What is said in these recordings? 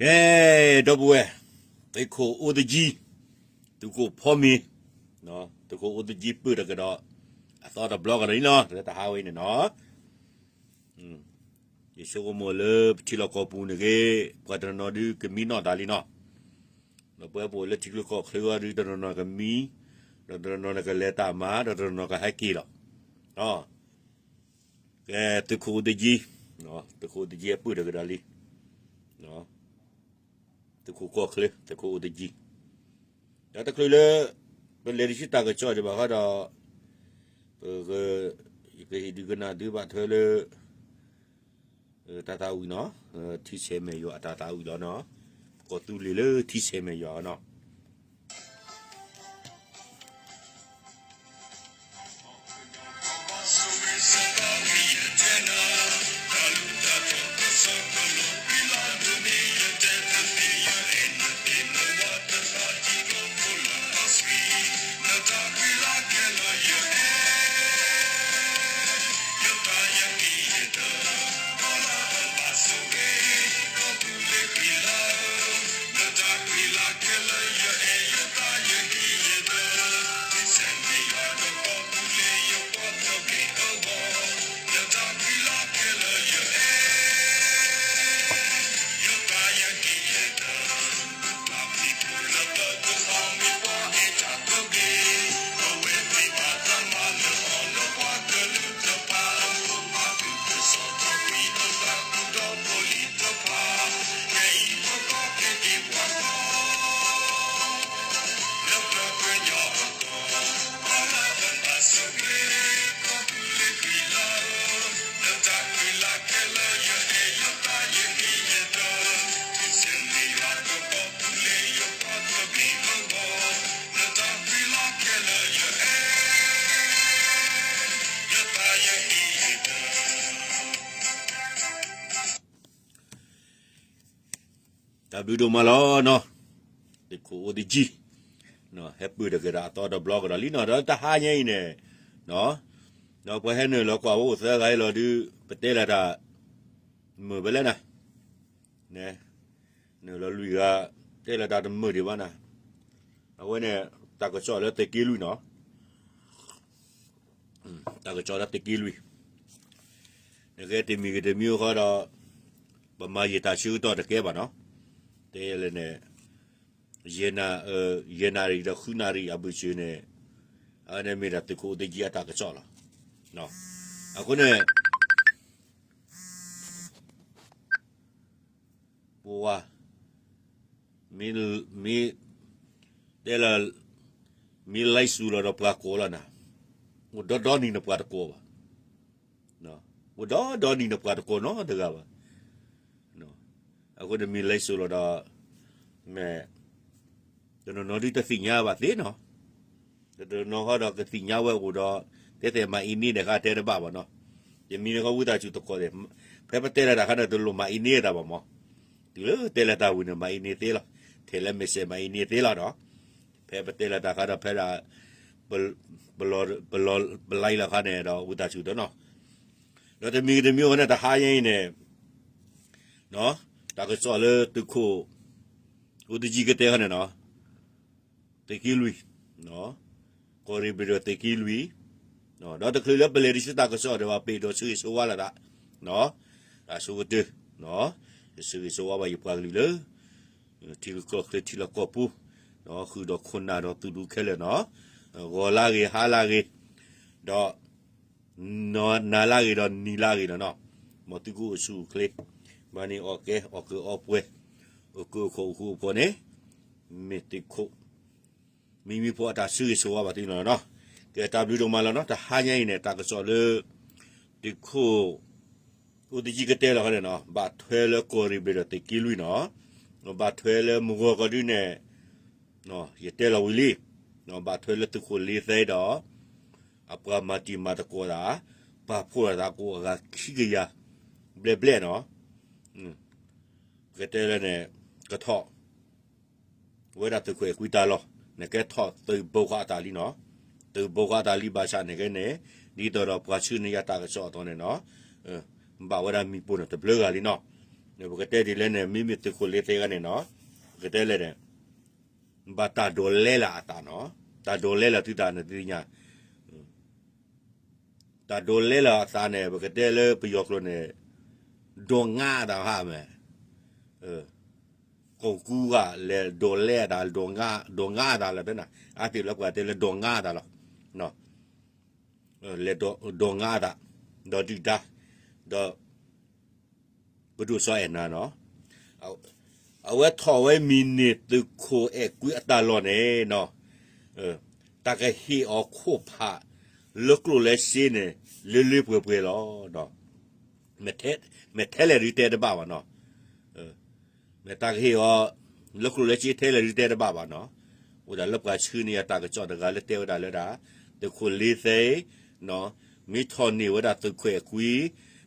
ကဲ, ဒီပုၢ်ဝဲၢ်, သုးခိၣ်အိၣ်သယံၤ, သုးခိၣ်ဖီမ့ၤ, သုးခိၣ်အိၣ်သယံၤပၢၢ်တကဒီး အသီတဘျီကဒီးလံနီၤ လၢတဟါဝဲအံၤန့ၣ်နီၤ. ယဆိကမိၣ်လၢပထံလီၢ်ကီၢ်ပူၤန့ၣ်ဂ့ၤ, ပှၤတနီၤနီၤဒုးကမံနီၣ်တၢ်လံနီၤ. ဒီးပဝဲပအိၣ်လၢထံချၢကီၢ်ချၢအံၤဒုး တနီၤနီၤကမံ, ဒီးတနီၤနီၤကလဲၤတၢ်မၤ, ဒီးတနီၤနီၤကဟဲက့ၤလီၤ. ကဲ, သုးခိၣ်အိၣ်သယံၤ, သုးခိၣ်အိၣ်သယံၤအပၢၢ်တကဒီးလံ. သုးခိၣ်ကီၢ်ချၢ သုးခိၣ်အိၣ်သယံၤ, ဒီးတချုးလၢ ပလဲၤတဆူတၢ်ကစီၣ်ဒံးဘၣ်ဃီဒီး, ပ, ယကဟ့ၣ်ဒုးကနၣ်ဒုးဘၣ်ထွဲလၢ တၢ်သးဝံၣ်နီၤ, ထံဆဲးမဲာ်ယွၤအတၢ်သးဝံၣ်လီၤနီၤ, ကီၢ်သူလ့ၤလၢထံဆဲးမဲာ်ယွၤနီၤ.တၢ်ဘျုးဒိၣ်မးလီၤနီၤ, သုးခိၣ်အိၣ်သယံၤ, ဟဲပၢၢ်တကဒီးအသီတဘျီကဒီးလံနီၤ, ဒီးတဟါညါအံၤန့ၣ်, ဒီးပှၤဟဲနုာ်လီၤကွၢ်ဝဲအိၣ်သၢဂၤအံၤလီၤဒုး ပတဲလၢတၢ် မုာ်ဖဲလဲၣ်နၤ, နုာ်လီၤလွံၢ်ဂၤ, တဲလၢတၢ်တမုာ်ဒံးဘၣ်နၤ, အဝဲန့ၣ် တၢ်ကစီၣ်လၢသုးက့လွံၢ်နီၤ. တၢ်ကစီၣ်လၢသုးက့လွံၢ်, နကဲတမံၤဂ့ၤတမံၤဃီဒီး, ပမၤယံာ်တၢ်ဆၢကတီၢ်တကဲဘၣ်နီၤ, တဲလဲၣ်န့ၣ်, ယဲၢ်နၣ်ရံၣ်ဒီး ဃုနၣ်ရံၣ်အဘၢၣ်စၢၤန့ၣ်, အဝဲန့ၣ်မ့ၢ်ဒၣ်သုးခိၣ်အိၣ်သယံၤအတၢ်ကစီၣ်လီၤ. အဃိန့ၣ် ပဝဲ, မ့ၢ်, မ့ၢ်, တဲလၢ, မ့ၢ်လဲၤစူၤလီၤဒီးပှၤကိးလီၤနၤ, အိၣ်ဒီဒီနံၤနပှၤတကိးဘၣ်, အိၣ်ဒီဒီနံၤနပှၤတကိးနီတဂၤဘၣ်. အဃိန့ၣ်မ့ၢ်လဲၤစူၤလီၤဒီး, မ့ၢ်, တနီၤနီၤဒုးတသ့ၣ်ညါဘၣ်သ့နီၤ, တနီၤဃီဒီးကသ့ၣ်ညါဝဲအိၣ်ဒီး, တဲတဲမၤအ့န့ဒီးဃါတဲတဘၣ်ဘၣ်နီၤ, ယမံၤန့ၣ်ဃီဝံသးစူၤတကိးသ့ၣ်, ဖဲပတဲလၢတၢ်ခါန့ၣ် တလိၣ်မၤအ့န့တၢ်ဘၣ်မး, တုၤလၢတဲလၢတၢ်ဝံၤန့ၣ် မၤအ့န့သ့လီၤ, ထဲလၢ message မၤအ့န့သ့လီၤဒီး, ဖဲပတဲလၢတၢ်ခါဒီးဖဲဒၣ်, ပလီ, ပလီလၢခါန့ၣ်ဒီးဝံသးစူၤတနီၤ, ဒီးတမံၤတမံၤဃီန့ၣ် တဟါယဲအံၤန့ၣ်, တၢ်ကစီၣ်လၢသုးခိၣ်, အိၣ်သယံၤကတဲဃီန့ၣ်နီၤ, သုးက့လွံၢ်, ကီၢ်ရ့ၣ်ဘ့ၣ်ဒီးသုးက့လွံၢ်, ဒီးတချုးလၢပလဲၤတဆူတၢ်ကစီၣ်ဒီးဘၣ် ပာ်ဒိၣ်ဆၢဂ့ၤဆၢဝါလီၤသး, တၢ်ဆိကတၢၢ်, ယဆၢဂ့ၤဆၢဝါဘၣ်ယပှၤကလုာ်လၢ ထံဂုၤကီၢ်ချၢထံလီၢ်ကီၢ်ပူၤ, ဃုာ်ဒီးခိၣ်နၢ်ဒီးသူၣ်ဒူခဲလၢာ်နီၤ, ဂီၤလၢဂ့ၤ ဟါလၢဂ့ၤ, ဒီး နၤလၢဂ့ၤဒီးနံၤလၢဂ့ၤနီၤနီၤ, မ်သုကအိၣ်ဆူၣ်အိၣ်ချ့, ဘၣ်န့ၣ်အီၣ်ကဲ အီၣ်ကၢအီပှဲၤ, အိၣ်ကၢအိၣ်ခိးအိၣ်ဃူအိၣ်ဖိးန့ၣ်, မ့ၢ်သုးခိၣ်, မံမံဖိအတၢ်ဆၢဂ့ၤဆၢဝါဘၣ်သုနီၤနီၤ, ကဲတၢ်ဘျုးဒိၣ်မးလီၤနီၤ, တဟါညါအံၤန့ၣ် တၢ်ကစီၣ်လၢ သုးခိၣ် အိၣ်သယံၤကတဲလီၤဃီန့ၣ်နီၤ, ဘၣ်ထွဲလၢကီၢ်ရ့ၣ်ဘ့ၣ်ဒီးသုးက့လွံၢ်နီၤ, ဘၣ်ထွဲလၢမုၢ်ဂီၤကီၢ်ဒုန့ၣ်, ယတဲလီၤဝံၤလံ, ဘၣ်ထွဲလၢသုးခိၣ်လ့သဲဒီး, အပှၤမၤတံၤမၤသကိးသး, ပာ်ဖှိၣ်လိာ်သးကိးအဂၤခံကယၤ, ဘျဲၣ်ဘျဲၣ်နီၤ, ကတဲလၢန့ၣ်, ကထီၣ် ဝဲဒၣ်သုးခိၣ်အဲၣ်ကွံတၢ်လီၢ်, နကဲထီၣ်သုးဘိဃီအတၢ်လံနီၤ, သုးဘိဃီအတၢ်လံဘၣ်ဆၣ်န့ၣ်ကဲန့ၣ်, ဒ်သိးဒီးပှၤဆှၢန့ၢ်ယၤတၢ်ကစီၣ်အသိးန့ၣ်နီၤ, ဘၣ်ဝဲဒၣ်မံၤပိၢ်န့ၣ်တဘျုးဂၤလံနီၤ, ပကတဲဒ်လဲၣ်န့ၣ် မ့မ့ၢ်သုးခိၣ်လ့သ့ဂၤန့ၣ်နီၤ, ပကတဲလဲၣ်န့ၣ် ဘၣ်တၢ်ဒိးလဲလၢအသးနီၤ, တၢ်ဒိးလဲလၢသုသးန့ၣ်သ့ၣ်ညါ, တၢ်ဒိးလဲလၢအသးန့ၣ် ပကတဲလၢပယီၤကျိာ်န့ၣ် ဒိးငါအသးဟါမး, ကိၢ်ကူဂၤလဲၤဒိးလဲအသး, ဒိးငါအသးလီၤတနၤ, အါတ့ၢ်လၢပှၤတဲလၢဒိးငါအသးလီၤ, လဲၤဒိးငါအသး, ဒီးဒုၣ်ဒါ, ဒီး ပဒိၣ်စီၤအဲၣ်နၤနီၤ, အဝဲထီၣ်ဝဲမံၤန့ၢ်သုးခိၣ်အဲၣ်ကွံအတၢ်လီၢ်န့ၣ်နီၤ, တၢ်ကဟ့ၣ်အီၤခိၣ်ဖး လၢကျိၣ်လၢစ့န့ၣ် လၢလၢပှဲၤပှဲၤလီၤ. မ့ၢ်ထဲလဲၣ်ဒုးတဲတဘၣ်ဘၣ်နီၤ, မ့ၢ်တၢ်ကဟ့ၣ်အီၤ လၢကျိၣ်လၢစ့ထဲလဲၣ်ဒုးတဲတဘၣ်ဘၣ်နီၤ, အိၣ်ဒၣ်လၢပှၤဆှၢန့ၢ်ယၤတၢ်ကစီၣ်တဂၤလၢတဲဝဲဒၣ်လၢဒၣ် သုးခိၣ်လ့သ့ မ့ၢ်ထီၣ်န့ၢ်ဝဲဒၣ်သုးခိၣ်အဲၣ်ကွံ,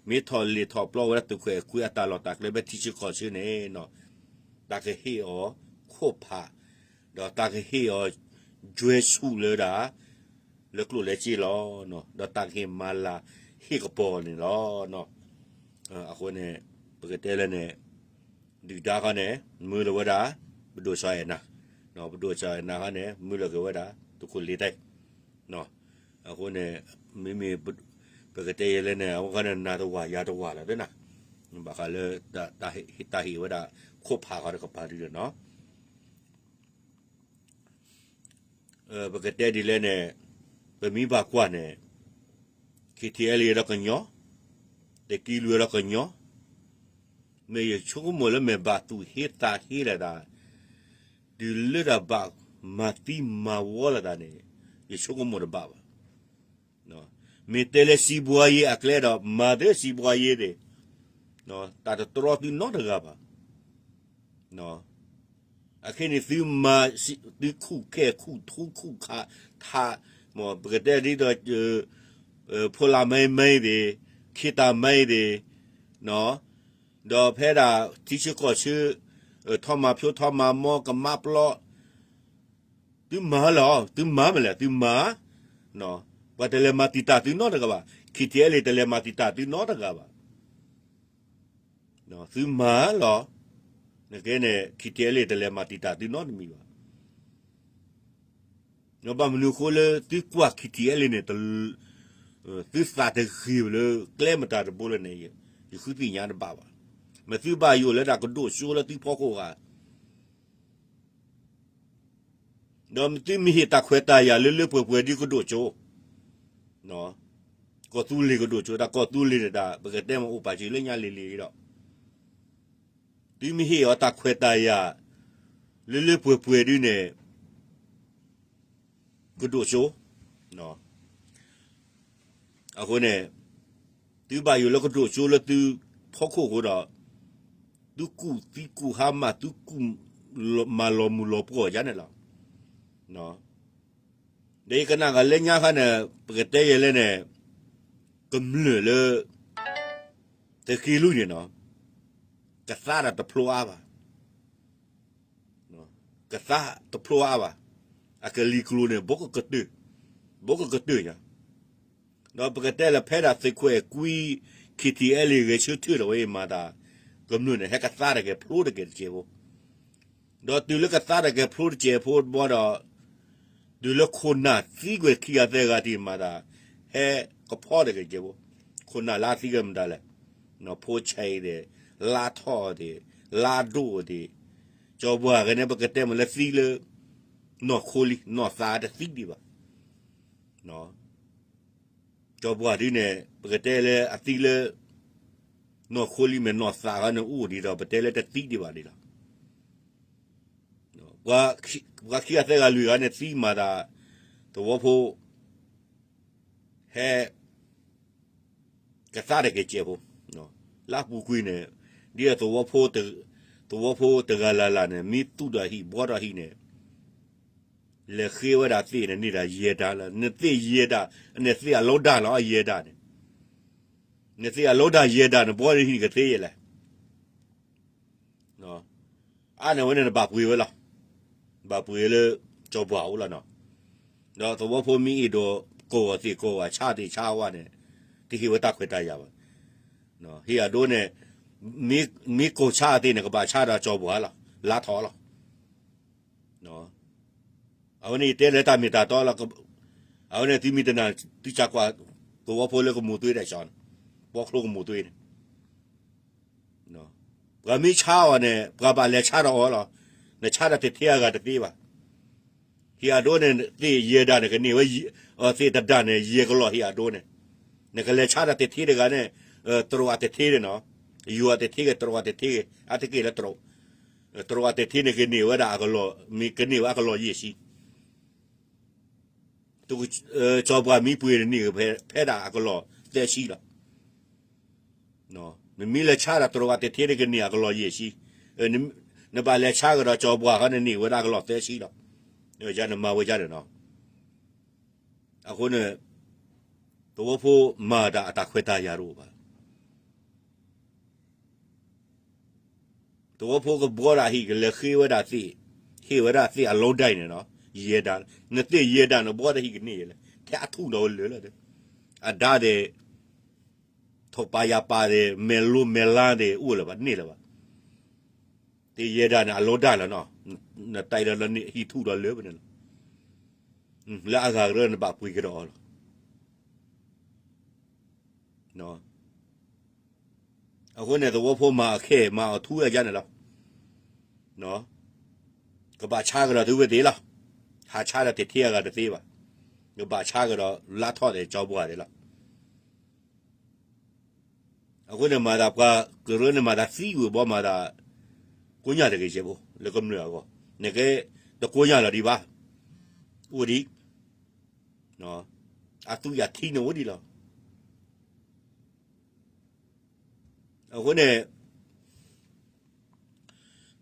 မ့ၢ်ထီၣ်လ့ၢ်ထီၣ်ပျီဝဲဒၣ်သုးခိၣ်အဲၣ်ကွံအတၢ်လီၢ်တၢ်ကျဲဖဲထံဆၢကီၢ်ဆၢန့ၣ်နီၤ, တၢ်ကဟ့ၣ်အီၤခိၣ်ဖး, ဒီးတၢ်ကဟ့ၣ်အီၤ ယွဲဆူၣ်လၢဒၣ် လၢကျိၣ်လၢစ့လီၤ, ဒီးတၢ်ကဟ့ၣ်မၤလၤဟ့ၣ်ကပီၤန့ၣ်လီၤ. အဃိန့ၣ် ပကတဲလၢန့ၣ် ဒုၣ်ဒါခီန့ၣ် မၢလီၤဝဲဒၣ် ပဒိၣ်စီၤအဲၣ်နၤ, ပဒိၣ်စီၤအဲၣ်နၤခီန့ၣ် မၢလီၤက့ၤဝဲဒၣ် သုးခိၣ်လ့သ့ အဃိန့ၣ် မ့မ့ၢ် ပကတဲယဲလဲၣ်န့ၣ် အဝဲခီန့ၣ် နၤတဝာ်ယၤတဝာ်လီၤသ့နၤ, ဘၣ်ဃးလၢ တၢ်ဟ့ၣ်ဝဲဒၣ် ခိၣ်ဖးဃီတကပၤဒုဒီးနီၤ ပကတဲဒ်လဲၣ်န့ၣ် ပမ့ၢ်ဘၣ်ကွၢ်န့ၣ် KTLA ဒီးကညီ, သုးက့လွံၢ်ဒီးကညီ, မ့ၢ်ယဆိကမိၣ်လၢမ့ၢ်ဘၣ်သူၣ်ဟ့သးဟ့လၢၤသး, တုၤလၢတၢ်ဘၣ်မၤသံမၤဝီလိာ်သးန့ၣ် ယဆိကမိၣ်တဘၣ်ဘၣ်. မ့ၢ်တဲလၢစံးဘှါယ့အကျဲဒီး မၤသ့စံးဘှါယ့သ့ၣ်, တၢ်တတြီသုနီတဂၤဘၣ်. အခဲန့ၣ် သုမၤ သုခူၣ်ခဲခူၣ်ထူခူၣ်ခးထး, ပကတဲဒ်သိး ဖိလၢ်မဲမဲသ့ၣ်, ခ့တၢ်မဲသ့ၣ်, ဒီးဖဲဒၣ်ထံဆၢကီၢ်ဆၢ ထီၣ်မၤဖျိထီၣ်မၤမီကမါပျီ, သုမၤလီၤ, သုမၤမလဲၣ်, သုမၤ, ပှၤတလဲၤမၤတံာ်တာ်သုနီတဂၤဘၣ်, KTLA တလဲၤမၤတံာ်တာ်သုနီတဂၤဘၣ်. သုမၤလီၤ, နကဲန့ၣ် KTLA တလဲၤမၤတံာ်တာ်သုနီတမံၤဘၣ်. ဘၣ်မနုၤအဃိလၢသုကွၢ် KTLA န့ၣ် သုသးတဂ့ၤလၢကျဲမတၤတဘိလၢန့ၣ် ယဃုသ့ၣ်ညါတဘၣ်ဘၣ်. မ့ၢ်သုဘၣ်ယိၣ်လၢဒၣ်ကဒိၣ်စိလၢသုဖီခိၣ်ဂၤ ဒီးသုမ့ၢ်ဟ့ၣ်တၢ်ခွဲးတၢ်ယာ်လၢလၢပှဲၤပှဲၤဒ်ကဒိၣ်စိ, ကီၢ်သူလ့ၤကဒိၣ်စိ တၢ်ကီၢ်သူလ့ၤန့ၣ်တၢ် ပကတဲမ့ၢ်အိၣ်ပာ်စၢၤလၢညါလံၤလံၤဒီး သုမ့ၢ်ဟ့ၣ်အီၤတၢ်ခွဲးတၢ်ယာ် လၢလၢပှဲၤပှဲၤဒ်န့ၣ် ကဒိၣ်စိ အဃိန့ၣ် သုဘၣ်ယိၣ်လၢကဒိၣ်စိလၢသုဖီခိၣ်အဃိဒီး သုကူၣ်သံကူၣ်ဟါမၢ် သုကူၣ်မၤလီၤမုၢ်လီၤပှီၢ်ယါန့ၣ်လီၤ. ဒီးယကနၣ်ဂၤလၢညါခါန့ၣ် ပကတဲယဲလဲၣ်န့ၣ် ကမျၢၢ်လၢ သုးက့လွံၢ်န့ၣ်နီၤ ကသါတၢ်တဖျိအါဘၣ်. ကသါတဖျိအါဘၣ်. အကလံၤကျိၤန့ၣ် ဘိကကတၢၢ်, ဘိကကတၢၢ်ညါ. ဒီးပကတဲလၢဖဲဒၣ်သုးခိၣ်အဲၣ်ကွံ KTLA ဂဲၤဆၢထၢၣ်ဒီးဝဲအံၤမၤသး ကမျၢၢ်န့ၣ် ဟဲကသါတကဲာ်ဖျိတကဲာ်တစဲးဖိ ဒီးတုၤလၢကသါတကဲာ်ဖျိတစဲးဖိဘီဒီး တုၤလၢခိၣ်နၢ်သံကွံာ်ခံဂၤသၢဂၤတံၢ်မၤသး ဟဲကဖီတကဲာ်စဲးဖိ, ခိၣ်နၢ်လၢအသံကွံာ်မတၤလဲၣ်, နီၢ်ဖိဆဲးအံၤသ့ၣ်, လါထီၣ်သ့ၣ်, လါဒိၣ်သ့ၣ်, ကၠီၤပှၢ်ဂၤန့ၣ် ပကတဲမ့ၢ်လၢသံလၢ နီၢ်ခိလံ နီၢ်သးတသံဒံးဘၣ်. ကၠီၤပှၢ်ဒ်န့ၣ် ပကတဲလၢအသံလၢ နီၢ်ခိလံမ့ၢ်နီၢ်သးဂၤန့ၣ်အိၣ်ဒံးဒီး ပတဲလၢတသံဒံးဘၣ်ဒံးလီၤ. ပှၤခံဂၤသၢဂၤလွံၢ်ဂၤန့ၣ်သံမၤသး သဝီဖိ ဟဲ ကသါတကဲာ်စဲးဖိ, လၢအပူၤကွံာ်န့ၣ် ဒ်သဝီဖိ သဝီဖိတဂၤလၢ်လၢ်န့ၣ် မ့ၢ်သူၣ်ဒီးဟံၣ်ဘှီဒီးဟံၣ်န့ၣ် လဲၤဃ့ဝဲဒၣ်သ့ၣ်န့ၣ် န့ၢ်ဒၣ်ယဲၢ်တၢ်လီၤ. နသ့ၣ်ယဲၢ်တၢ် နသ့ၣ်အလီၤဒၣ်လီၤ အယဲၢ်တၢ်န့ၣ်, နသ့ၣ်အလီၤဒၣ်ယဲၢ်တၢ်န့ၣ် ဘှီဒီးဟံၣ်န့ၣ်ကသ့ယဲၢ်လဲၣ်. အါန့ၢ်ဝဲန့ၣ် နဘၣ်ပှ့ၤဝဲလီၤ. ဘၣ်ပှ့ၤလၢကၠီၤပှၢ်အအိၣ်လီၤနီၤ. ဒီးသဝီဖိမ့ၢ်အဲၣ်ဒိးကိးဂီၤသ့ၣ်ကိးဂီၤ ဆါသ့ၣ်ဆါဝါန့ၣ် တဟ့ၣ်ဝဲတၢ်ခွဲးတၢ်ယာ်ဘၣ်. ဟ့ၣ်အဒိန့ၣ် မ့ၢ်ကိၢ်ဆါအသ့ၣ်န့ၣ် ကဘၣ်ဆါဒီးကၠီၤပှၢ်လီၤ, လါထီၣ်လီၤ. အဝဲန့ၣ်ယတဲလၢတၢ်မ့ၢ်တၢ်တီလီၤ. အဝဲန့ၣ်သုမ့ၢ်တနာ် သုကကွၢ်သဝီဖိလၢကမိၣ်သွ့ဒီးကၠီၤန့ၣ်, ပီချိကမိၣ်သွ့န့ၣ် ပှၤမ့ၢ်ဆါအီၤန့ၣ် ပှၤဘၣ်လဲၤဆါဒီးအီၤလီၤ. နဆါဒီးတထ့အဂၤတသ့ဘၣ်. ဟံၣ်အဒိန့ၣ် သ့ၣ်ယဲၢ်ဒၣ်န့ၣ် ကန့ၢ်ဝဲ သ့ၣ်တဒၣ်န့ၣ် ယဲၢ်ကလီၢ်ဟံၣ်အဒိန့ၣ်, နကလဲၤဆါဒီးတထ့တဂၤန့ၣ်, တရိးအတထ့န့ၣ်နီၤ, ယိၤအတထ့ဂ့ၤ တရိးအတထ့ဂ့ၤ အါတက့ၢ်လၢ တရိးအတထ့န့ၣ် ကန့ၢ်ဝဲဒၣ်အကလီၢ်, မ့ၢ်ကန့ၢ်ဝဲအကလီၢ်ယဲၢ်ဆံ ကၠီၤပှၢ်မ့ၢ်ပှ့ၤန့ၣ်န့ၢ်ဖဲဒၣ်အကလီၢ်သၢဆံလီၤ. နမ့ၢ်လဲၤဆါဒီးတရိးအတထ့န့ၣ် ကန့ၢ်အကလီၢ်ယဲၢ်ဆံ, နဘၣ်လဲၤဆါကဒီးကၠီၤပှၢ်ဃီန့ၣ် န့ၢ်ဝဲဒၣ်အကလီၢ်သၢဆံလီၤ. ယၤန့ၣ်မၤဝဲယၤန့ၣ်နီၤ. အဃိန့ၣ် သဝီဖိမၤတၢ်အတၢ်ခွဲးတၢ်ယာ်တအိၣ်ဘၣ်. သဝီဖိကဘှီဒၣ်ဟံၣ် ကလဲၤဃ့ဝဲဒၣ်သ့ၣ်, ဟ့ၣ်ဝဲဒၣ်သ့ၣ်အလီဒၣ်အံၤန့ၣ်နီၤ, ယဲၢ်ဒၣ်, နသ့ၣ်ယဲၢ်ဒၣ်န့ၣ် ဘှီတၢ်ဟံၣ်ကန့ၢ်ယဲၢ်လဲၣ်, ထဲအထူၣ်ဒီးဝဲလၢာ်လီၤ. အဒါသ့ၣ်, ထိၣ်ပာ်ယာ်ပာ်သ့ၣ်, မဲာ်လိမဲာ်လါသ့ၣ် အိၣ်လၢၤဘၣ်န့ၣ်လၢၤဘၣ်. သ့ၣ်ယဲၢ်ဒၣ်န့ၣ် အလီဒၣ်လီၤနီၤ, နတၢ်အံၤဒီးလၢဟံၣ်ထူၣ်ဒီးလၢာ်ဘၣ်န့ၣ်လီၤ. လၢအဂၤကရၢနဘၣ်ပှ့ၤကဒီးအီၤလီၤ. အဃိန့ၣ် သဝီဖိမၤအခဲမၤအီၤထူဝဲယါန့ၣ်လီၤ. ကဘၣ်ဆါကဒီးသုဝဲသ့ၣ်လီၤ. ဟးဆါဒီးတထ့အဂၤတသ့ဘၣ်. ကဘၣ်ဆါကဒီးလါထီၣ်သ့ၣ်ကၠီၤပှၢ်သ့ၣ်လီၤ. အဃိန့ၣ်မၤသးပှၤကရၢန့ၣ်မၤသးသံဝံၤဘီမၤသး ကိညၢ်တဂ့ၤစဲးဖိ လၢကမျၢၢ်အဂီၢ်, နကဲတကိညၢ်လီၤဒံးဘၣ်. အိၣ်ဒံး, အသူၣ်ယၤထံန့ၣ်အိၣ်ဒံးလီၤ. အဃိန့ၣ်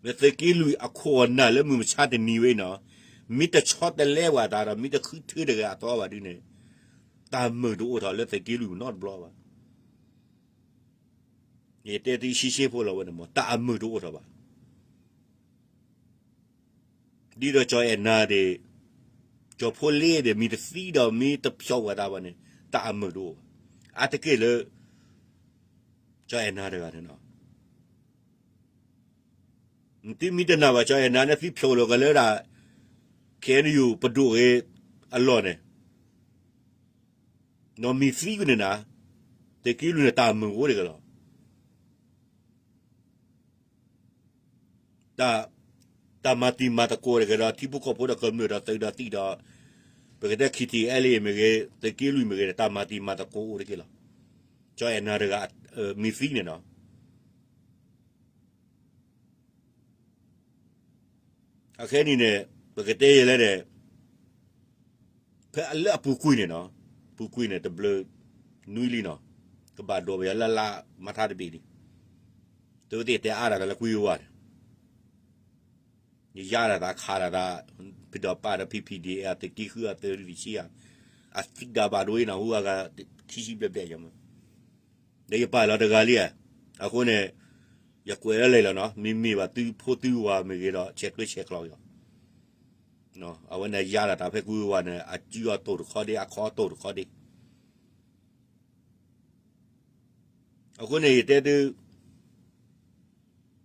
မ့ၢ်သုးက့လွံၢ်အခိၣ်အနၢ်လၢမုၢ်မဆါတနံၤဝဲအံၤနီၤ, မ့ၢ်တဆီတလဲပှၤသးဒီး မ့ၢ်တဃုထၢတဂၤအသီဘၣ်ဒုန့ၣ်, တၢ်မုာ်တအိၣ်ထီၣ်လၢသုးက့လွံၢ်နီတဘျီဘၣ်. ယတဲသုရှဲရှဲဖိလီၤဝဲန့ၣ်မ့ၢ် တၢ်အမုာ်တအိၣ်ထီၣ်ဘၣ်. ဒ်သိးကၠီၤအဲၣ်နၤသ့ၣ်, ကၠီၤဖိလ့သ့ၣ် မ့ၢ်တသံဒီးမ့ၢ်တဖျိးဝဲသးဘၣ်န့ၣ် တၢ်အမုာ်တအိၣ်ဘၣ်. အါတက့ၢ်လၢ ကၠီၤအဲၣ်နၤတဂၤန့ၣ်လီၤ. သုမ့ၢ်တနာ်ဘၣ် ကၠီၤအဲၣ်နၤန့ၣ် သုဖျိးလီၤကလၢဒၣ် ခဲအံၤပဒိၣ်ဂ့ၤအလီၢ်န့ၣ်, နီၢ်မ့ၢ်သံကွံာ်န့ၣ်နၤ, သုးက့လွံၢ်န့ၣ် တၢ်မုာ်အိၣ်တဂ့ၤလီၤ. တၢ်မၤတံၤမၤသကိးတဂ့ၤဒီး ထံဖိကီၢ်ဖိဒီးကမျၢၢ်ဒီးသုးဒီးသံၣ်ဒီး, ပကတဲ ခံထံအဲလ့ မ့ၢ်ဂ့ၤ, သုးက့လွံၢ်မ့ၢ်ဂ့ၤဒီး တၢ်မၤတံၤမၤသကိးအိၣ်တက့ၢ်လီၤ. ကၠီၤအဲၣ်နၤတဂၤ မ့ၢ်သံန့ၣ်နီၤ. အခဲအံၤန့ၣ် ပကတဲယဲလဲၣ်န့ၣ်, ဖဲလၢအပူၤကွံာ်န့ၣ်နီၤ, ပူၤကွံာ်န့ၣ် တဘျီနွံလံနီၤ, ကဘၣ်ဒိးပယီၤလၢလါမၤထါတဘ့ၣ်လံ. သုဝဲသ့ၣ်တဲအါဒၣ်တၢ်လၢကွံဝဲန့ၣ်, ယယါဒၣ်သးခးဒၣ်သး, ဖံဒီးပၢ်ဒီး ဖံဖံဒံး အသုးက့ဃု အသုးရံၣ်တဆံဧါ, အသံဒၣ်ဘၣ်ဒိအံၤနီၤ ဟူအဂၤ ခံဆံဘျဲၣ်ဘျဲၣ်ယမ့ၢ်, ဒီးယပာ်လီၤတဂၤလံဧါ. အဃိန့ၣ် ယကွဲးလၢလဲၣ်လီၤနီၤ, မ့မ့ၢ်ဘၣ်သုဖိသုဝၤမ့ၢ်ဂ့ၤဒီး ဆဲးကျၢဆဲးကျိးက့ၤအီၤ. အဝဲန့ၣ်ယါဒၣ်တၢ်ဖဲကွံဝဲန့ၣ် အစုအီၤတိၢ်တခီဒ့ အခီတိၢ်တခီဒ့. အဃိန့ၣ် ယတဲသု,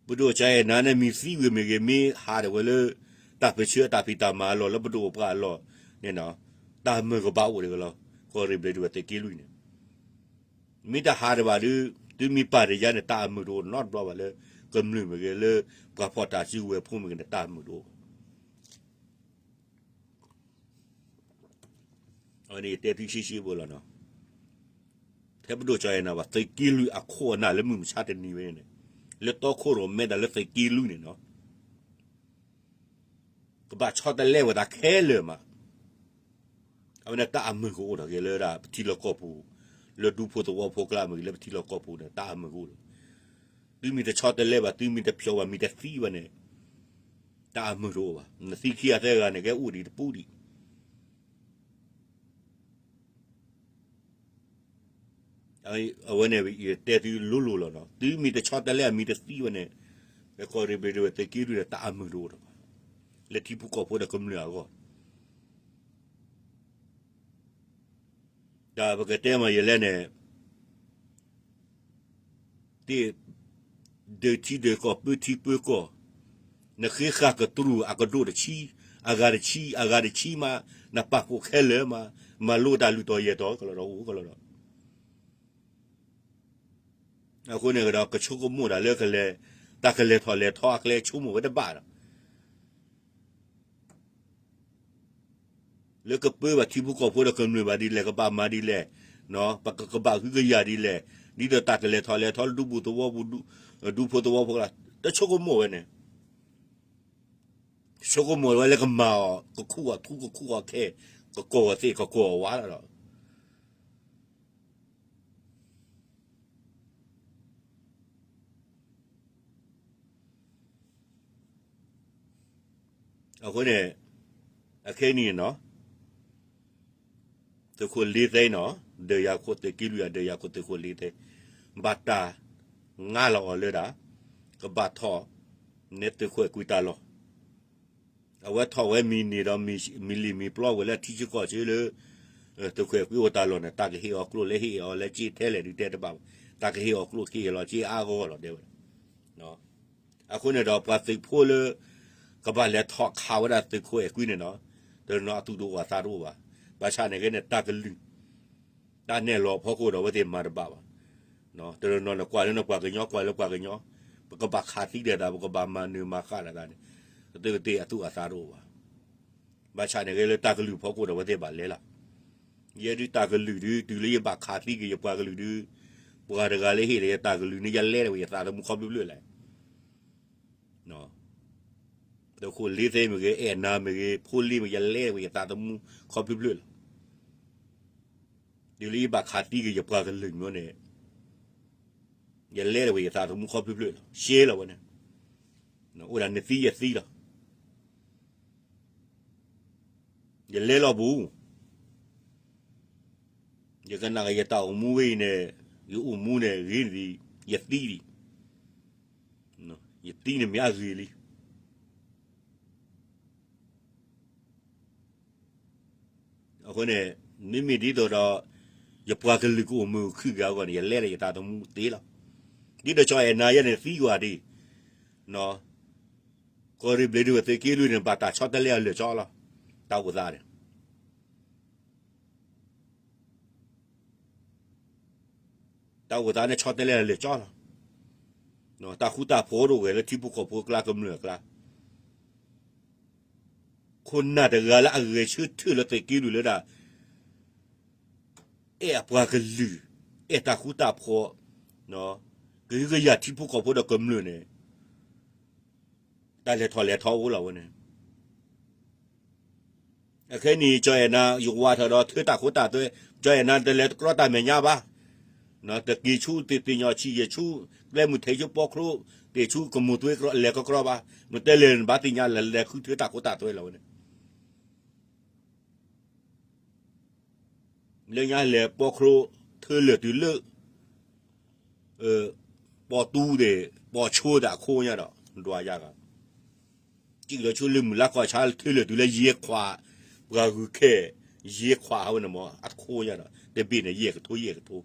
ပဒိၣ်ကၠီၤအဲၣ်နၤန့ၣ် မ့ၢ်သံဝံၤမ့ၢ်ဂ့ၤ မ့ၢ်ဟးဒၣ်ဝဲလၢ တၢ်ပၢဆှၢတၢ်ဖံးတၢ်မၤအလီၢ် လၢပဒိၣ်ပပှၢ်အလီၢ်န့ၣ်နီၤ, တၢ်မုာ်ကဘၣ်အိၣ်တဂ့ၤလီၤ. ကီၢ်ရ့ၣ်ဘျ့းဒဝဲၢ်သုးက့လွံၢ်န့ၣ် မ့ၢ်တဟးဒံးဘၣ်ဒီး သုမ့ၢ်ပာ်တ့ၢ်ယါန့ၣ် တၢ်အမုာ်တအိၣ်နီတဘျီဘၣ်လၢ ကမျၢၢ်မ့ၢ်ဂ့ၤ လၢပှၤဖီၣ်တၢ်စုကဝဲၤဖိမ့ၢ်ဂ့ၤန့ၣ် တၢ်အမုာ်တအိၣ်ဘၣ်. အဝဲန့ၣ်ယတဲသုရှဲရှဲဖိလီၤနီၤ. ထဲပဒိၣ်ကၠီၤအဲၣ်နၤဘၣ် သုးက့လွံၢ်အခိၣ်အနၢ်လၢမုၢ်မဆါတနံၤဝဲန့ၣ်, လၢတီခိၣ်ရိၣ်မဲတၢ်လၢသုးက့လွံၢ်န့ၣ်နီၤ, ကဘၣ်ဆီတလဲဝဲသးခဲလၢာ်မး. အဝဲန့ၣ်တၢ်အမုာ်ကအိၣ်ထီၣ်က့ၤလၢဒၣ်ပထံလီၢ်ကီၢ်ပူၤ, လၢဒူဖိသဝီဖိကျါမ့ၢ်ဂ့ၤ လၢပထံလီၢ်ကီၢ်ပူၤန့ၣ် တၢ်အမုာ်ကအိၣ်လီၤ. သုမ့ၢ်တဆီတလဲဘၣ်, သုမ့ၢ်တဖျိးဘၣ်, မ့ၢ်တသံဘၣ်န့ၣ်, တၢ်အမုာ်တအိၣ်ဘၣ်. နသံခံဂၤသၢဂၤန့ၣ် ကဲအိၣ်ဒံးတပူၤဒံး. အဝဲန့ၣ် ယတဲသုလိၤလိၤလီၤနီၤ. သုမ့ၢ်တဆီတလဲ မ့ၢ်တသံဘၣ်န့ၣ်, ကီၢ်ရ့ၣ်ဘျ့းဒဝဲၢ်သုးက့လွံၢ်န့ၣ် တၢ်အမုာ်တအိၣ်ထီၣ်ဘၣ် လၢထံဖိကီၢ်ဖိဒီးကမျၢၢ်အဂီၢ်. တၢ်ပကတဲမ့ၢ်ယဲလဲၣ်န့ၣ်, သ့ၣ်, ဒၢးထံဒၢးကီၢ် ပၢထံပၢကီၢ်, နဃ့ဃာ်ကတြူၢ်အကဒိၣ်တဆံ, အဂၤတဆံ, အဂၤတဆံမး, နပာ်ဖှိၣ်ခဲလၢာ်မး, မၤလိတၢ်လုၢ်တီၤယဲၢ်တီၤကလီၤဒီးအိၣ်ကလီၤဒီး, အဃိန့ၣ်ကဒီး ကဆိကမိၣ်တၢ်လၢကလဲၤ, တၢ်ကလဲၤထီၣ်လဲၤထီအကျဲဆိကမိၣ်ဝဲတဘၣ်ဒီး လၢကပၢဘၣ်ထံဖိကီၢ်ဖိဒီးကမျၢၢ်ဘၣ်ဒ်လဲၣ်, ကဘၣ်မၤဒ်လဲၣ်, ပကကဘၣ်ဟုကယာ်ဒ်လဲၣ်, ဒ်သိးတၢ်ကလဲၤထီၣ်လဲၤထီလၢဒူပူၤသဝီပူၤ, ဒူဖိသဝီဖိကျါ, တဆိကမိၣ်ဝဲန့ၣ်, ဆိကမိၣ်ဝဲလၢကမၤအီၤ, ကခူၣ်အီၤထူ ကခူၣ်အီၤခဲ, ကကိးအီၤသ့ၣ် ကကိးအီၤဝါလီၤဒီး အဃိန့ၣ်, အခဲအံၤန့ၣ်နီၤ, သုးခိၣ်လ့သဲနီၤ, ဒၢးယၤခိၣ်သုးက့လွံၢ် အဒၢးယၤခိၣ်သုးခိၣ်လ့သဲ, ဘၣ်တၢ်ငါလီၤအီၤလၢဒၣ်, ကဘၣ်ထီၣ်, နဲသုးခိၣ်အဲၤကွံတၢ်လီၢ်, အဝဲထီၣ်ဝဲမံၤန့ၣ်ဒီး မံၤလံၤမံၤပျီဝဲလၢထံဆၢကီၢ်ဆၢလၢ သုးခိၣ်အဲၤကွံအိၣ်တၢ်လီၢ်န့ၣ် တၢ်ကဟ့ၣ်အီၤကျိၣ်လၢဟ့ၣ်အီၤလၢက့ထဲလဲၣ်ဒုးတဲတဘၣ်ဘၣ်, တၢ်ကဟ့ၣ်အီၤကျိၣ်ကဟ့ၣ်အီၤလီၤက့အါဂီၢ်လီၤတဲဝဲဒၣ်. အဃိန့ၣ်ဒီးပှၤသုးဖိလၢ ကဘၣ်လဲၤထီၣ်ခးဝဲဒၣ်သုးခိၣ်အဲၤကွံန့ၣ်နီၤ, တနီၤအသူၣ်တအိၣ်အသးတအိၣ်ဘၣ်, ဘၣ်ဆၣ်န့ၣ်က့န့ၣ် တၢ်ကလုၢ်, တၢ်နဲၣ်လီၤဖီခိၣ်ဒီးအဝဲသ့ၣ်မၤတဘၣ်ဘၣ်. တနီၤနီၤန့ၣ်ကွၢ်လၢနပှၤကညီ ကွၢ်လၢပှၤကညီ, ပကဘၣ်ခးသံဒီးသး ပကဘၣ်မၤနၢၤမၤဃၣ်ဒီးသးန့ၣ်, အဝဲသ့ၣ်အသူၣ်အသးတအိၣ်ဘၣ်. ဘၣ်ဆၣ်န့ၣ်က့လၢတၢ်ကလုၢ်ဖီခိၣ်ဒီးအဝဲသ့ၣ်ဘၣ်လဲၤလီၤ. ယဲဒုးတၢ်ကလုၢ်ဒုး တုၤလၢယဘၣ်ခးသံက့ၤယပှၤကလုာ်ဒုး, ပှၤတဂၤလၢဟ့ၣ်ဒီးယတၢ်ကလုၢ်န့ၣ် ယလဲၤဝဲယသးသမူခီဖျိဖျိလီၤ. သုးခိၣ်လ့သဲမ့ၢ်ဂ့ၤ, အဲၣ်နၤမ့ၢ်ဂ့ၤ, ဖိလ့မ့ၢ်ဂ့ၤ, ယလဲၤဝဲယသးသမူခီဖျိဖျိလီၤ. တုၤလၢယဘၣ်ခးသံက့ၤယပှၤကလုာ်မ့ၢ်န့ၣ်, ယလဲၤဝဲယသးသမူခီဖျိဖျိလီၤ. ရှဲလီၤဝဲန့ၣ်, အိၣ်ဒၣ်နသံယသံလီၤ. ယလဲၤလီၤပူၤ, ယကနၣ်က့ၤယတၢ်အိၣ်မူဝဲအံၤန့ၣ်, ယအိၣ်မူန့ၣ်ဂ့ၤန့ၣ်ဒံး, ယသံဒံး, ယသံန့ၣ်မ့ၢ်အဂ့ၤလံ. အဃိန့ၣ်, မ့မ့ၢ်ဒ်သိးဒီး ယပှၤကလုာ်ကအိၣ်မုာ်အိၣ်ခုၣ်က့ၤအဂီၢ်န့ၣ် ယလဲၤဒီးယသးသမူသ့လီၤ. ဒ်သိးကၠီအဲၣ်နၤယဲန့ၣ်သံကွၢ်ဒံး, ကီၢ်ရ့ၣ်ဘျ့ဒုးဝဲသုးက့လွံၢ်န့ၣ် ဘၣ်တၢ်ဆီတလဲအလၢာ်ကၠီလီၤ. တၢ်အိၣ်သးန့ၣ် တၢ်အိၣ်သးန့ၣ်ဆီတလဲအလၢာ်ကၠီလီၤ. တၢ်ဃူတၢ်ဖိးတအိၣ်ဝဲလၢထံဖိကီၢ်ဖိအကျါ ကမျၢၢ်အကျါ, ခိၣ်နၢ်တဂၤလၢအဂဲၤဆၢထၢၣ်လၢသုးက့လွံၢ်လၢဒၣ် အဲၣ်အပှၤကလုာ်, အဲၣ်တၢ်ဃူတၢ်ဖိး, ကဟုကယာ်ထံဖိကီၢ်ဖိဒီးကမျၢၢ်န့ၣ်, တၢ်လဲၤထီၣ်လဲၤထီအိၣ်လီၤဝဲန့ၣ်. အခဲအံၤန့ၣ် ကၠီအဲၣ်နၤ ယဝးထီၣ်ဒီးထၢတၢ်ခိတၢ်သွဲ, ကၠီအဲၣ်နၤတလဲၤတကြီတၢ်မဲာ်ညါဘၣ်. တက့ၤဆူသ့ၣ်သ့ၣ်ညိးဆံးယဲၢ်ဆူ, ကျဲမုၢ်ထဲးဆူပီချိ, တ့ၢ်ဆူကမူၤသွ့ လဲၤကြီကြီဘၣ်. မ့ၢ်တဲလဲၤနဘၣ်သ့ၣ်ညါ လဲၤဃုထၢတၢ်ခိတၢ်သွဲလီၤဝဲန့ၣ်. လၢညါလဲၤပီချိ, ထၢလၢာ်တုၤလၢ ပီတူသ့ၣ်, ပီဆိသ့ၣ်အခိညါဒီး, ဒွးယၤဂၤ, စံၣ်လီၤဆူလၢမုၢ်လါကီၢ်ဆါ ထၢလၢာ်တုၤလၢယဲခွး, ပှၤဂုၤခဲ, ယဲခွးဟးဝဲန့ၣ်မ့ၢ်အခိညါဒီး တဘ့ၣ်န့ၣ် ယဲၢ်ကထိ ယဲၢ်ကထိ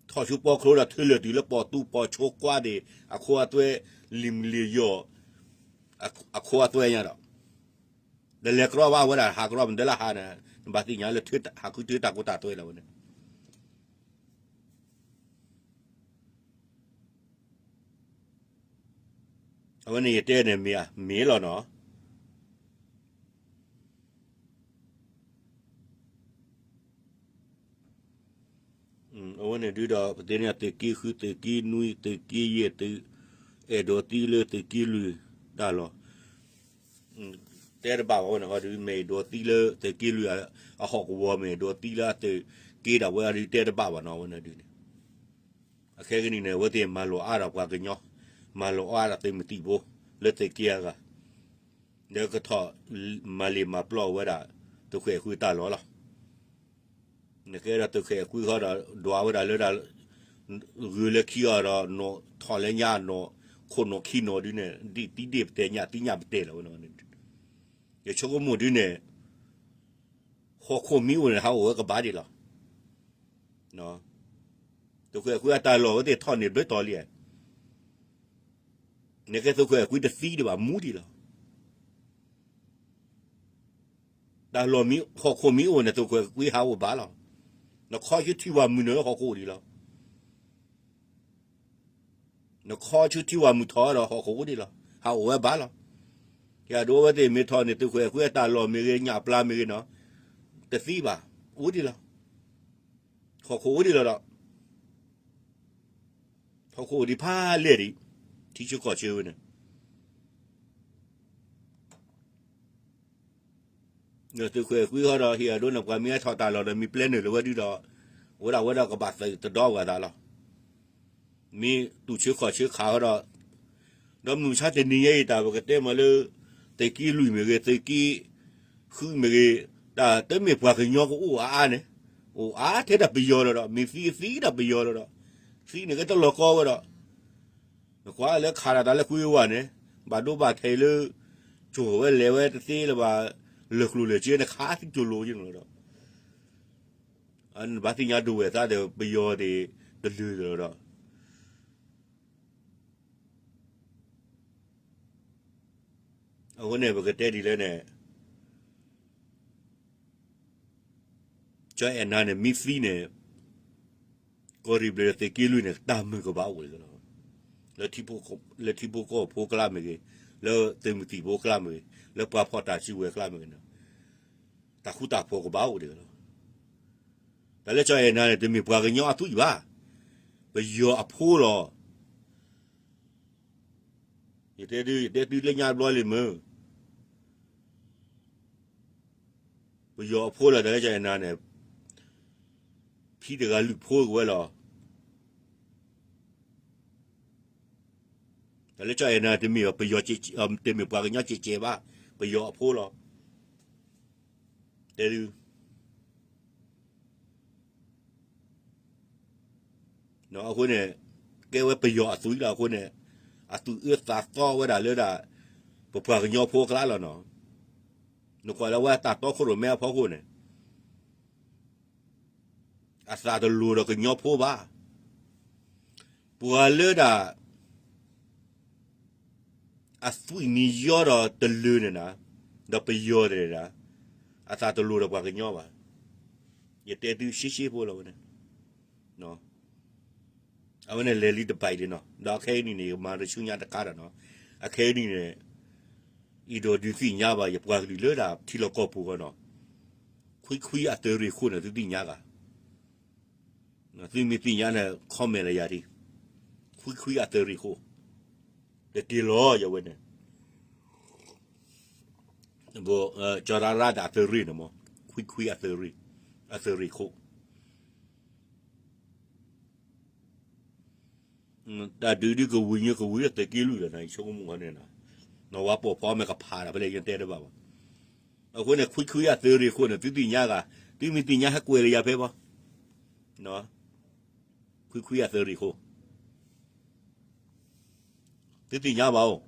ထီၣ်ဆူပီချိဒီး ထၢလၢာ်တုၤလၢပီတူပီဆိကွၢ်သ့ၣ် အခိအသွဲ, လံာ်မုၢ်လံာ်ယီၢ်, အခိအသွဲညါဒီး, တလဲၤကြီဘၣ်ဝဲဒၣ် ဟးကြီမ့ၢ်တလၢဟးန့ၣ်, နဘၣ်သ့ၣ်ညါလၢဟးဃုထၢတၢ်ခိတၢ်သွဲလီၤဝဲန့ၣ်. အဝဲန့ၣ်ယတဲန့ၣ်မ့ၢ်ဧါ, မ့ၢ်လီၤနီၤ. အဝဲန့ၣ်ဒုးဒီး ပသ့ၣ်ညါသုးက့ဃု သုးက့နွံ သုးက့ယဲၢ် သုး, အဲၣ်ဒိးသံလၢသုးက့လွံၢ်တၢ်လီၢ်, တဲတဘၣ်ဘၣ်ဝဲန့ၣ်ဟီဒုး မ့ၢ်အဲၣ်ဒိးသံလၢသုးက့လွံၢ်အဟီၣ်ကဝီၤ မ့ၢ်အဲၣ်ဒိးသံလၢအသုးက့ဒၣ်ဝဲဒုး တဲတဘၣ်ဘၣ်နီၤ အဝဲန့ၣ်ဒုးန့ၣ်. အခဲကနံၣ်န့ၣ် အဝဲသ့ၣ်မၤလိာ်အါဒီးပှၤကညီ, မၤလိာ်အါဒီးသုးမုၢ်သံၣ်ဘိ လၢသုးက့အဂၤ, ဒီးကထီၣ်မၤလ့ၢ်မၤပျီဝဲဒၣ် သုးခိၣ်အဲၤကွံတၢ်လီၢ်လီၤ. နကဲဒီးသုးခိၣ်အဲၤကွံဃီဒီး ဒွးဝဲဒၣ်လၢဒၣ် ဂုၤလၢခံအီၤဒီး နီၢ်ထီၣ်လၢညါနီၢ် ခိၣ်နီၢ်ခံနီၢ်ဒုးန့ၣ် ဒ်သံဒ့ၣ်ပတဲာ်ညၣ်သံညၣ်ပတဲာ်လီၤဝဲန့ၣ်. ယဆိကမိၣ်ဒုးန့ၣ် ဟီၣ်ခိၣ်မ့ၢ်အိၣ်န့ၣ် ဟးအိၣ်ဝဲကဘၣ်ဒံးလီၤ. သုးခိၣ်အဲၣ်ခွံအတၢ်လီၢ်ဝဲသ့ၣ်ထီၣ်န့ၢ်ဘျၢတီၤလံဧါ. နကဲသုးခိၣ်အဲၣ်ခွံတသံဒံးဘၣ် မူဒံးလီၤ. တၢ်လီၢ်မ့ၢ်ဟီၣ်ခိၣ်မ့ၢ်အိၣ်န့ၣ် သုးခိၣ်အဲၣ်ခွံဟးအိၣ်ဘၣ်လီၤ. နခီဆူထံဝၤမုၢ်နုာ်လၢဟီၣ်ခိၣ်ဒံးလီၤ. နခီဆူထံဝၤမုၢ်ထီၣ်ဒီးဟီၣ်ခိၣ်အိၣ်ဒံးလီၤ. ဟးအိၣ်ဝဲဘၣ်လီၤ. ယဒိဝဲသ့ၣ်မ့ၢ်ထီၣ်န့ၣ် သုးခိၣ်အဲၣ်ခွံအတၢ်လီၢ်မ့ၢ်ဂ့ၤ ညၣ်ပျၢ်မ့ၢ်ဂ့ၤနီၤ, တသံဘၣ်, အိၣ်ဒံးလီၤ. ဟီၣ်ခိၣ်အိၣ်ဒံးလီၤဒီး ဟီၣ်ခိၣ်အိၣ်ဒံးဖးလဲၢ်ဒံး, ထံဆၢကီၢ်ဆၢဝဲန့ၣ် သုးခိၣ်အဲၣ်ခွံဃီဒီး ဟ့ၣ်အဒိန့ၣ် ပှၤမ့ၢ်ဟဲထီၣ်တၢ်လီၢ်ဒီး မ့ၢ်ပျဲနုာ်လၢၤဝဲဒုဒီး အဝဲဒၣ်ဝဲဒၣ်ကဘၣ်သုးတဒီဝဲသးလီၤ. မ့ၢ်တူၢ်ဆၢခီၣ်ဆၢခးဃီဒီး ဒီးမုၢ်မဆါတနံၤညါအံၤ တၢ်ပကတဲမးလၢ သုးက့လွံၢ်မ့ၢ်ဂ့ၤ သုးက့ဃုမ့ၢ်ဂ့ၤ, တၢ်တမ့ၢ်ပှၤကညီကအိၣ်အါအါန့ၣ်, အိၣ်အါထဲဒၣ်ပယီၤလီၤဒီး မ့ၢ်သံသံဒၣ်ပယီၤလီၤဒီး သံန့ၣ်ကတလီၤကီဝဲဒီး နကွၢ်လၢခးတၢ်တၢ်လၢကွံဝဲန့ၣ် ဘၣ်ဒိဘၣ်ထံးလၢ ကၠိၤဝဲလဲၤဝဲတသ့လၢၤဘၣ်, လၢာ်ကျိၤလၢာ်စ့ နခးသံကၠိၤလိာ်က့ၤန့ၣ်လီၤဒီး နဘၣ်သ့ၣ်ညါဒိၣ်ဝဲသးဒီး ပယီၤသ့ၣ်တလုာ်လီၤဒီး အဃိန့ၣ် ပကတဲဒ်လဲၣ်န့ၣ် ကၠီအဲၣ်နၤန့ၣ် မ့ၢ်သံန့ၣ် ကီၢ်ရ့ၣ်ဘျဲၣ်ဒီးသုးက့လွံၢ်န့ၣ် တၢ်မုာ်ကဘၣ်အိၣ်လီၤ. လၢထံဖိကီၢ်ဖိကျါမ့ၢ်ဂ့ၤ, လၢသုးမုၢ်သံၣ်ဖိကျါမ့ၢ်ဂ့ၤ, လၢပှၤဖီၣ်တၢ်စုကဝဲၤကျါမ့ၢ်ဂ့ၤန့ၣ် တၢ်ဃူတၢ်ဖိးကဘၣ်အိၣ်ဒံးလီၤ. တၢ်လၢကၠီအဲၣ်နၤန့ၣ် တမ့ၢ်ပှၤကညီအသွံၣ်ဘၣ်, ပယီၤအဖိလီၤ. ယတဲသု, ယတဲသုလၢညါဘျီလံမုၢ် ပယီၤအဖိလီၤ. တၢ်လၢကၠီအဲၣ်နၤန့ၣ် ဖံတဂၤလုၢ်ဖိကဝဲလီၤ. တၢ်လၢကၠီအဲၣ်နၤ တမ့ၢ်ပယီၤ, တမ့ၢ်ပှၤကညီစဲးစဲးဘၣ်, ပယီၤအဖိလီၤ. တဲသု အဃိန့ၣ် ကဲဝဲပယီၤအသွံၣ်လီၤ. အဃိန့ၣ် အသူၣ်အၢသးသီဝဲဒၣ်လၢဒၣ် ပပှၤကညီဖိအကျါလီၤနီၤ. နကွၢ်လၢဝဲတၢ်တီခိၣ်ရိၣ်မဲအဖီခိၣ်န့ၣ် အသးတလိၤဒီးကညီဖိဘၣ်. ပှၤလၢဒၣ် အသွံၣ်မံယီဒီးတလၢာ်န့ၣ်နၤ, ဒီးပယီၤတဂၤန့ၣ်နၤ, အသးတလိၤဒီးပှၤကညီဘၣ်. ယတဲသုရှဲရှဲဖိလီၤဝဲန့ၣ်. အဝဲန့ၣ်လဲၤလံတဘၣ်ဒံးနီၤ. ဒီးအခဲအံၤနံၤန့ၣ် ယမၤတဆူညါတခါဒီးနီၤ. အခဲအံၤနံၤန့ၣ် အံၤဒီးဒုးသ့ၣ်ညါဘၣ် ယပှၤကလုာ်လၢဒၣ်ထံလီၢ်ကီၢ်ပူၤဃီနီၤ. ခွံခွံအသုးရ့ၣ်ခိၣ်န့ၣ် သုသ့ၣ်ညါဂၤ သုမ့ၢ်သ့ၣ်ညါန့ၣ် comment လၢယၤဒ်, ခွံခွံအသုးရ့ၣ်ခိၣ်, ကက့ၤလီၤယဝဲန့ၣ်, ကၠီၤရၣ်ရၣ်ဒီးအသုးရ့ၣ်န့ၣ်မး, ခွံခွံအသုးရ့ၣ်, အသုးရ့ၣ်ခိၣ် တၢ်ဒုးဒုးကဝံၤညါကဝံၤလၢသုးက့လွံၢ်လီၤန့ၣ် ယဆိကမိၣ်န့ၣ်, နဝဲပိာ်ဖီမ့ၢ်ကဖးဒီးဖဲလဲၣ်ယတဲတဘၣ်ဘၣ်. အဃိန့ၣ် ခွံခွံအသုးရ့ၣ်ခိၣ်န့ၣ် သုသ့ၣ်ညါဂၤ, သုမ့ၢ်သ့ၣ်ညါဟဲကွဲးလၢယၤဖဲဘၣ်, ခွံခွံအသုးရ့ၣ်ခိၣ်, သုသ့ၣ်ညါဘၣ်အိၣ်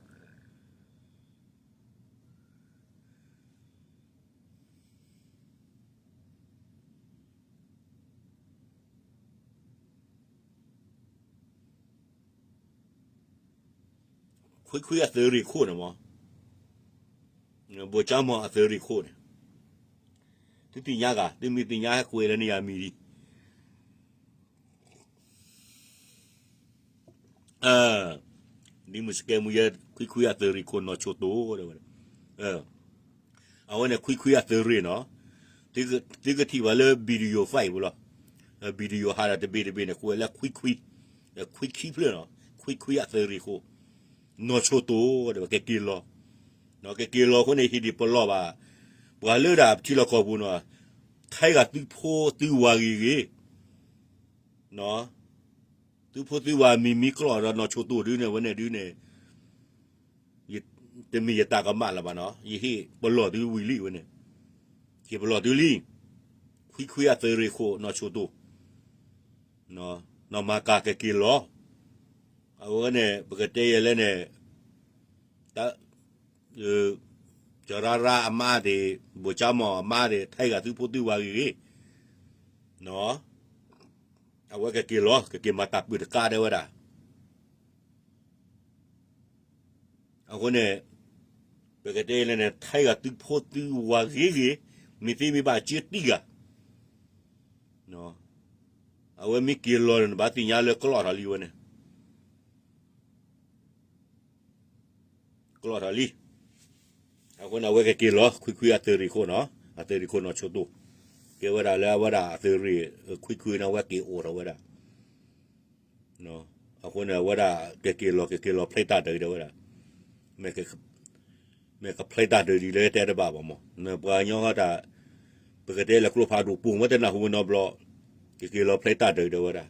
ခွံခွံအသုးရ့ၣ်ခိၣ်န့ၣ်မး, ဘိၣ်ကၠါမီၤအသုးရ့ၣ်ခိၣ်န့ၣ်, သုသ့ၣ်ညါဂၤ, သုမ့ၢ်သ့ၣ်ညါဟဲကွဲးလၢန့ၣ်ယၤမံၤလံ ဒ်မုၢ်စကဲမူယဲ ခွံခွံအသုးရ့ၣ်ခိၣ်နီၢ်ဆိၣ်တိၣ်, အဝဲန့ၣ်ခွံခွံအသုးရ့ၣ်နီၤ, သုကထံၣ်ဘၣ်လၢ video file ပူၤလီၤ, video ဟးဒီးတဘ့ၣ်တဘ့ၣ်န့ၣ် ကွဲးလၢခွံခွံ, ခွံခံဖျၢၣ်နီၤ, ခွံခွံအသုးရ့ၣ်ခိၣ်, နီၢ်ဆိၣ်တိၣ်, ကက့ၤလီၤ, ကက့ၤလီၤအဃိန့ၣ် ဟ့ၣ်ဒံးပလီၢ်ဘၣ်, ပှၤလၢဒၣ်ပထံလီၢ်ကီၢ်ပူၤနီၤ, ထဲဂၤသုဖိသုဝၤဂ့ၤဂ့ၤ သုဖိသုဝၤမံၤမံၤကျိာ်ဒီးနီၢ်ဆိၣ်တိၣ်ဒုန့ၣ် ဝဲန့ၣ်ဒုန့ၣ်, တမ့ၢ်ယတၢ်ကမၣ်လၢၤဘၣ်နီၤ, ယဟ့ၣ်ပလီၢ်သုဝံၤလံဝဲန့ၣ်, ဟ့ၣ်ပလီၢ်သုလံ, ခွံခွံအသုးရ့ၣ်ခိၣ်နီၢ်ဆိၣ်တိၣ်, နီၢ်မၤကၤကက့ၤလီၤ, အဝဲန့ၣ် ပကတဲယဲလဲၣ်န့ၣ်, ကၠီၤရၣ်ရၣ်အမါသ့ၣ်, ဘိၣ်ကၠါမီၤအမါသ့ၣ်, ထဲဂၤသုဖိသုဝၤဂ့ၤဂ့ၤ, နီၤ, အဝဲကက့ၤလီၤ ကက့ၤမၤတၢ်ပၢၢ်တကးတဲဝဲဒၣ်. အဃိန့ၣ် ပကတဲလဲၣ်န့ၣ် ထဲဂၤသုဖိသုဝၤဂ့ၤဂ့ၤ, မ့ၢ်သ့မ့ၢ်ဘၣ်စ့တံၢ်ဂၤ, အဝဲမ့ၢ်က့ၤလီၤန့ၣ် နဘၣ်သ့ၣ်ညါလၢကလီၢ်ထီၣ်လံဝဲန့ၣ် ကလီၢ်ထီၣ်လံ. အဃိန့ၣ် အဝဲကက့ၤလီၤ ခွံခွံအသုးရ့ၣ်ခိၣ်နီၤ, အသုးရ့ၣ်ခိၣ်နီၢ်ဆိၣ်တိၢ်, ကဲဝဲဒၣ်လၢအဝဲဒၣ်အသုးရ့ၣ် ခွံခွံန့ၣ် အဝဲက့ၤအိၣ်ထီၣ်ဝဲဒၣ်. အဃိန့ၣ် အဝဲဒၣ်ကက့ၤလီၤ ကက့ၤလီၤဖျဲတၢ်ဒုးတဲဝဲဒၣ်, မ့ၢ်ကဖျဲတၢ်ဒုးဒ်လဲၣ်တဲတဘၣ်ဘၣ်မး, ပှၤကညီတၢ် ပကတဲလၢကျိဖးဒိၣ်ပိာ်မ့ၢ်တနၢ်ဟူဝဲနီတဘျီ, ကက့ၤလီၤဖျဲတၢ်ဒုးတဲဝဲဒၣ်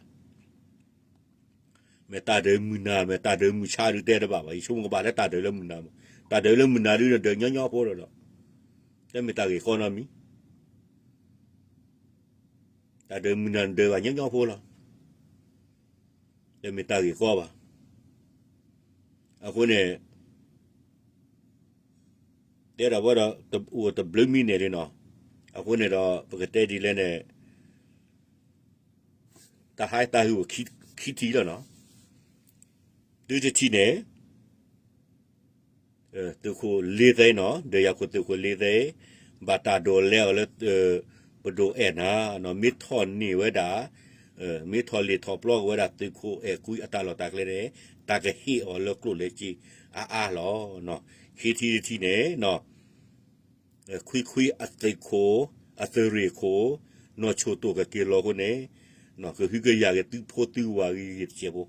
မ့ၢ်တၢ်ဒုးမုၢ်နၤ မ့ၢ်တၢ်ဒုးမုၢ်ဆါဒုးတဲတဘၣ်ဘၣ်, ယဆိကမိၣ်ကဘၣ်လၢတၢ်ဒုးလၢမုၢ်နၤမး, တၢ်ဒုးလၢမုၢ်နၤဒုးန့ၣ် ဒုးညီညီဖိလီၤဒီး, တမ့ၢ်တၢ်ဂ့ၢ်ကီနီတမံၤ, တၢ်ဒုးမုၢ်နၤဒုးဘၣ်ညီညီဖိလီၤ, တမ့ၢ်တၢ်ဂ့ၢ်ကီဘၣ်. အဃိန့ၣ် တဲဒၣ်ဝဲဒီး အိၣ်တဘျုးမံးနံးလံနီၤ, အဃိန့ၣ်ဒီး ပကတဲဒ်လဲၣ်န့ၣ် တၢ်ဟးတၢ်ဟုၣ်ခံထံၣ်လီၤနီၤ, တုၤတထံၣ်န့ၣ် သုးခိၣ်လ့သဲနီၤ, ဒီးယၤခိၣ်သုးခိၣ်လ့သဲ ဘၣ်တၢ်ဒိးလဲအီၤလၢ ပဒိၣ်အဲၣ်နၤနီၤ, မ့ၢ်ထီၣ်န့ၢ်ဝဲဒၣ်, မ့ၢ်ထီၣ်လ့ၢ်ထီၣ်ပျီက့ၤဝဲဒၣ်သုးခိၣ်အဲၣ်ကွံအတၢ်လီၢ်တၢ်ကျဲန့ၣ် တၢ်ကဟ့ၣ်အီၤလၢကျိၣ်လၢစ့အါအါလီၤ. ခံထံၣ်တထံၣ်န့ၣ် ခွံခွံအသုးခိၣ်, အသုးရ့ၣ်ခိၣ်, နီၢ်ဆိၣ်တိၢ်ကက့ၤလီၤအဃိန့ၣ်, ကဟုကယာ်က့ၤသုဖိသုဝၤဂ့ၤဂ့ၤတစဲးဖိ,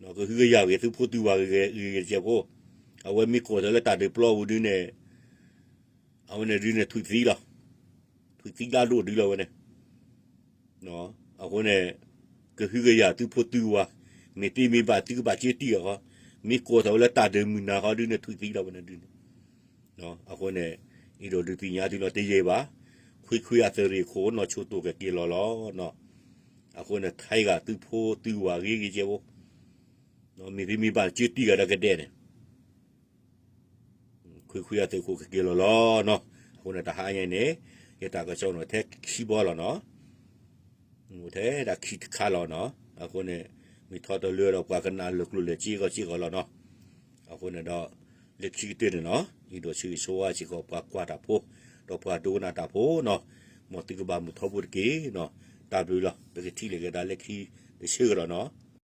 ကဟုကယာ်က့ၤသုဖိသုဝၤဂ့ၤဂ့ၤတစဲးဖိ, အဝဲမ့ၢ်ကိးထီၣ်လၢတၢ်ဒုးပျီပူၤဒုန့ၣ်, အဝဲန့ၣ်ဒုန့ၣ်ထွံၣ်သံလီၤ, ထွံၣ်သံလၢဒိၣ်ဒုလီၤဝဲန့ၣ် အဃိန့ၣ် ကဟုကယာ်သုဖိသုဝၤ, မ့ၢ်သ့မ့ၢ်ဘၣ်သုကဘၣ်စ့တံၢ်အီၤဃီ, မ့ၢ်ကိးထီၣ်ဝဲလၢတၢ်ဒုးမုၢ်နၤဃီဒုန့ၣ်ထွံၣ်သံလီၤဝဲန့ၣ်ဒုန့ၣ်, အဃိန့ၣ် အဲၣ်ဒိးဒုးသ့ၣ်ညါသုလီၤတယဲၢ်ဘၣ်, ခွံခွံအသုးရ့ၣ်ခိၣ်နီၢ်ဆိၣ်တိၢ်ကက့ၤလီၤလီၤ, အဃိန့ၣ် ထဲဂၤသုဖိသုဝၤဂ့ၤဂ့ၤစဲးဖိ, မ့ၢ်သ့မ့ၢ်ဘၣ်စ့တံၢ်ဂၤဒီးကဒဲးန့ၣ် ခွံခွံအသုးခိၣ်ကက့ၤလီၤလီၤနီၤ, အဃိန့ၣ်တဟါအံၤန့ၣ် ယတၢ်ကစီၣ်န့ၣ်ထဲခံဘီလီၤနီၤ, အိၣ်ထဲဒၣ်ခံတခါလီၤနီၤ, အဃိန့ၣ် မ့ၢ်ထီၣ်တလၢဒီးပှၤကနၣ်လၢာ်ကျိၣ်လၢာ်စ့ဂီၤစ့ဂီၤလီၤနီၤ, အဃိန့ၣ်ဒီး လၢခံကတၢၢ်န့ၣ်နီၤ အဲၣ်ဒိးဆၢဂ့ၤဆၢဝါစ့ၢ်ကီးပှၤကွၢ်တၢ်ဖိ, ဒီးပှၤဒိကနၣ်တၢ်ဖိနီၤ, မ်သုကဘၣ်မုာ်ထီဘိတက့ၢ်နီၤ, တၢ်ဘျုးလီၤ ပကထံၣ်လိာ်က့ၤသးလၢခံတဆၢကဒီးနီၤ